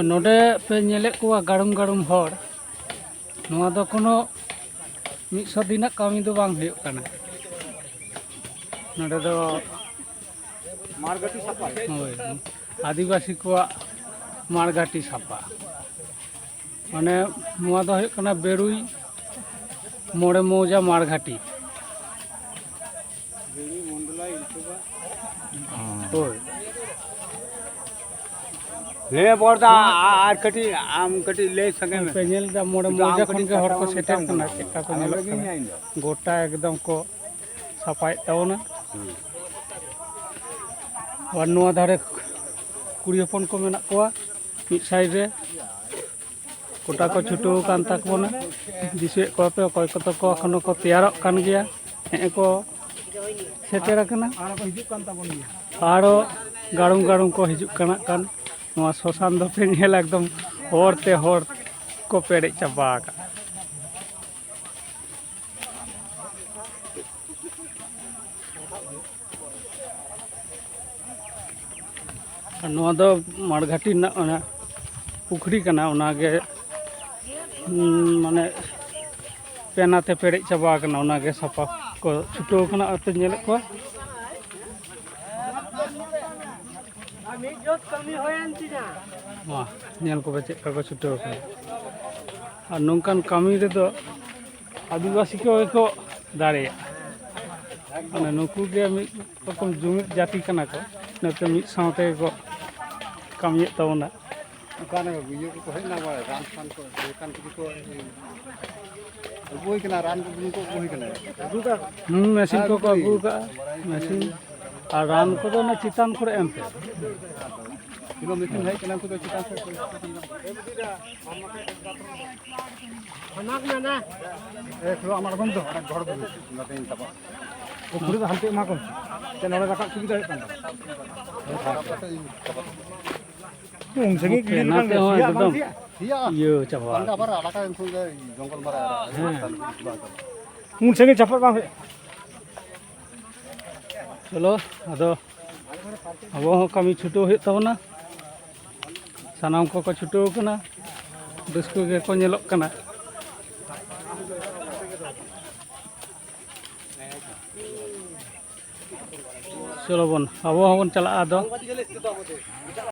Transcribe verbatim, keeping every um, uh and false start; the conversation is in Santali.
ᱱᱚᱰᱮ ᱯᱮ ᱧᱮᱞᱮᱫ ᱠᱚᱣᱟ ᱜᱟᱲᱩᱢ ᱜᱟᱲᱩᱢ ᱦᱚᱲ, ᱱᱚᱣᱟ ᱫᱚ ᱠᱳᱱᱳ ᱢᱤᱫ ᱥᱚ ᱫᱤᱱᱟᱜ ᱠᱟᱹᱢᱤ ᱫᱚ ᱵᱟᱝ ᱦᱩᱭᱩᱜ ᱠᱟᱱᱟ᱾ ᱱᱚᱰᱮ ᱫᱚ ᱢᱟᱲᱜᱷᱟᱴᱤ ᱥᱟᱯᱷᱟ᱾ ᱦᱳᱭ, ᱟᱹᱫᱤᱵᱟᱹᱥᱤ ᱠᱚᱣᱟᱜ ᱢᱟᱲᱜᱷᱟᱴᱤ ᱥᱟᱯᱷᱟ᱾ ᱢᱟᱱᱮ ᱱᱚᱣᱟ ᱫᱚ ᱦᱩᱭᱩᱜ ᱠᱟᱱᱟ ᱵᱮᱲᱩᱭ ᱢᱚᱬᱮ ᱢᱚᱣᱡᱟ ᱢᱟᱲᱜᱷᱟᱴᱤ᱾ ᱦᱳᱭ᱾ ᱦᱮᱸ ᱵᱚᱨᱫᱟ, ᱟ-, ᱟᱨ ᱠᱟᱹᱴᱤᱡ, ᱟᱢ ᱠᱟᱹᱴᱤᱡ ᱞᱟᱹᱭ ᱥᱟᱸᱜᱮ ᱢᱮ᱾ ᱯᱮ ᱧᱮᱞ ᱮᱫᱟ, ᱢᱚᱬᱮ ᱢᱚᱣᱡᱟ ᱠᱷᱚᱱ ᱜᱮ ᱦᱚᱲ ᱠᱚ ᱥᱮᱴᱮᱨ ᱠᱟᱱᱟ᱾ ᱪᱮᱫ ᱞᱮᱠᱟ ᱠᱚ ᱧᱮᱞᱚᱜ ᱠᱟᱱᱟ, ᱜᱚᱴᱟ ᱮᱠᱫᱚᱢ ᱠᱚ ᱥᱟᱯᱷᱟᱭᱮᱫ ᱛᱟᱵᱚᱱᱟ᱾ ᱟᱨ ᱱᱚᱣᱟ ᱫᱷᱟᱨᱮ ᱠᱩᱲᱤ ᱦᱚᱯᱚᱱ ᱠᱚ ᱢᱮᱱᱟᱜ ᱠᱚᱣᱟ ᱢᱤᱫ ᱥᱟᱭᱤᱰ ᱨᱮ, ᱜᱚᱴᱟ ᱠᱚ ᱪᱷᱩᱴᱟᱹᱣ ᱟᱠᱟᱱ ᱛᱟᱵᱚᱱᱟ᱾ ᱫᱤᱥᱟᱹᱭᱮᱫ ᱠᱚᱣᱟ ᱯᱮ, ᱚᱠᱚᱭ ᱠᱚᱫᱚ ᱠᱚ ᱮᱠᱷᱚᱱᱳ ᱠᱚ ᱛᱮᱭᱟᱨᱚᱜ ᱠᱟᱱ ᱜᱮᱭᱟ, ᱦᱮᱸ ᱠᱚ ᱥᱮᱴᱮᱨ ᱟᱠᱟᱱᱟ᱾ ᱟᱨᱚ ᱜᱟᱲᱩᱢ ᱜᱟᱲᱩᱢ ᱠᱚ ᱦᱤᱡᱩᱜ ᱠᱟᱱᱟ᱾ ᱠᱷᱟᱱ ᱱᱚᱣᱟ ᱥᱚᱥᱟᱱ ᱫᱚ ᱯᱮ ᱧᱮᱞ, ᱮᱠᱫᱚᱢ ᱦᱚᱲ ᱛᱮ ᱦᱚᱲ ᱠᱚ ᱯᱮᱨᱮᱡ ᱪᱟᱵᱟ ᱟᱠᱟᱫᱼᱟ᱾ ᱟᱨ ᱱᱚᱣᱟ ᱫᱚ ᱢᱟᱲᱜᱷᱟᱴᱤ ᱨᱮᱱᱟᱜ ᱚᱱᱟ ᱯᱩᱠᱷᱨᱤ ᱠᱟᱱᱟ, ᱚᱱᱟᱜᱮ, ᱩᱸ, ᱢᱟᱱᱮ ᱯᱮᱱᱟᱛᱮ ᱯᱮᱨᱮᱡ ᱪᱟᱵᱟ ᱟᱠᱟᱱᱟ, ᱚᱱᱟᱜᱮ ᱥᱟᱯᱷᱟ ᱠᱚ ᱪᱷᱩᱴᱟᱹᱣ ᱟᱠᱟᱱᱟ᱾ ᱟᱨ ᱯᱮ ᱧᱮᱞᱮᱫ ᱠᱚᱣᱟ, ᱢᱟ ᱧᱮᱞ ᱠᱚᱯᱮ ᱪᱮᱫ ᱞᱮᱠᱟ ᱠᱚ ᱪᱷᱩᱴᱟᱹᱣ ᱟᱠᱟᱱᱟ᱾ ᱟᱨ ᱱᱚᱝᱠᱟᱱ ᱠᱟᱹᱢᱤ ᱨᱮᱫᱚ ᱟᱹᱫᱤᱵᱟᱹᱥᱤ ᱠᱚᱜᱮ ᱠᱚ ᱫᱟᱲᱮᱭᱟᱜᱼᱟ᱾ ᱢᱟᱱᱮ ᱱᱩᱠᱩ ᱜᱮ ᱢᱤᱫ ᱨᱚᱠᱚᱢ ᱡᱩᱢᱤᱫ ᱡᱟᱹᱛᱤ ᱠᱟᱱᱟ ᱠᱚ, ᱤᱱᱟᱹᱛᱮ ᱢᱤᱫ ᱥᱟᱶ ᱛᱮᱜᱮ ᱠᱚ ᱠᱟᱹᱢᱤᱭᱮᱫ ᱛᱟᱵᱚᱱᱟ᱾ ᱚᱠᱟᱨᱮ ᱤᱭᱟᱹ ᱠᱚᱠᱚ ᱦᱮᱡ ᱮᱱᱟ, ᱨᱟᱱ ᱯᱷᱟᱱ ᱠᱚ, ᱫᱚᱠᱟᱱ ᱠᱚ ᱠᱚ ᱟᱹᱜᱩᱭ ᱠᱟᱱᱟ, ᱨᱟᱱ ᱠᱚ ᱠᱚ ᱟᱹᱜᱩᱭ ᱠᱟᱱᱟ᱾ ᱦᱩᱸ, ᱢᱮᱥᱤᱱ ᱠᱚᱠᱚ ᱟᱹᱜᱩ ᱠᱟᱜᱼᱟ, ᱢᱮᱥᱤᱱ᱾ ᱟᱨ ᱨᱟᱱ ᱠᱚᱫᱚ ᱚᱱᱟ ᱪᱮᱛᱟᱱ ᱠᱚᱨᱮ ᱮᱢ ᱯᱮ᱾ ᱛᱤᱱᱟᱹᱜ ᱢᱮᱥᱤᱱ ᱦᱮᱡ ᱠᱟᱱᱟ, ᱩᱱᱠᱩ ᱫᱚ ᱪᱮᱛᱟᱱ ᱥᱮᱫ ᱠᱚ ᱤᱥᱤᱱ ᱠᱟᱱᱟ᱾ ᱮ, ᱠᱷᱩᱲᱳ ᱟᱢᱟᱜ ᱨᱚᱠᱚᱢ ᱫᱚ, ᱚᱱᱟ ᱜᱷᱚᱲ ᱫᱚ, ᱱᱚᱛᱮᱧ ᱪᱟᱵᱟᱜᱼᱟ᱾ ᱚ, ᱠᱷᱩᱲᱳ ᱫᱚ ᱦᱟᱱᱛᱮ ᱮᱢᱟ ᱠᱚᱢ᱾ ᱥᱮ ᱱᱚᱰᱮ ᱨᱟᱠᱟᱵ ᱥᱩᱵᱤᱫᱷᱟ ᱦᱩᱭᱩᱜ ᱠᱟᱱ ᱛᱟᱢᱟ᱾ ᱩᱱ ᱥᱟᱺᱜᱤᱧ ᱜᱤᱰᱤ ᱞᱮᱠᱷᱟᱱ ᱜᱮ ᱱᱟᱛᱮ ᱦᱚᱸ ᱥᱮᱭᱟᱜ ᱵᱟᱝ ᱮᱠᱫᱚᱢ ᱥᱮᱭᱟᱜᱼᱟ? ᱤᱭᱟᱹ ᱪᱟᱵᱟ ᱵᱟᱝ ᱟᱠᱟᱱᱟ᱾ ᱟᱵᱟᱨ ᱟᱞᱟᱫᱟ ᱩᱱᱠᱩ ᱜᱮ ᱡᱚᱝᱜᱚᱞ ᱢᱟᱨᱟ ᱦᱮᱸ᱾ ᱩᱱ ᱥᱟᱺᱜᱤᱧ ᱪᱟᱯᱟᱫ ᱵᱟᱝ ᱦᱩᱭᱩᱜᱼᱟ᱾ ᱪᱚᱞᱚ, ᱟᱫᱚ ᱟᱵᱚ ᱦᱚᱸ ᱠᱟᱹᱢᱤ ᱪᱷᱩᱴᱟᱹᱣ ᱦᱩᱭᱩᱜ ᱛᱟᱵᱚᱱᱟ᱾ ᱥᱟᱱᱟᱢ ᱠᱚᱠᱚ ᱪᱷᱩᱴᱟᱹᱣ ᱠᱟᱱᱟ, ᱨᱟᱹᱥᱠᱟᱹ ᱜᱮᱠᱚ ᱧᱮᱞᱚᱜ ᱠᱟᱱᱟ᱾ ᱪᱚᱞᱚ ᱵᱚᱱ, ᱟᱵᱚ ᱦᱚᱸᱵᱚᱱ ᱪᱟᱞᱟᱜᱼᱟ ᱟᱫᱚ᱾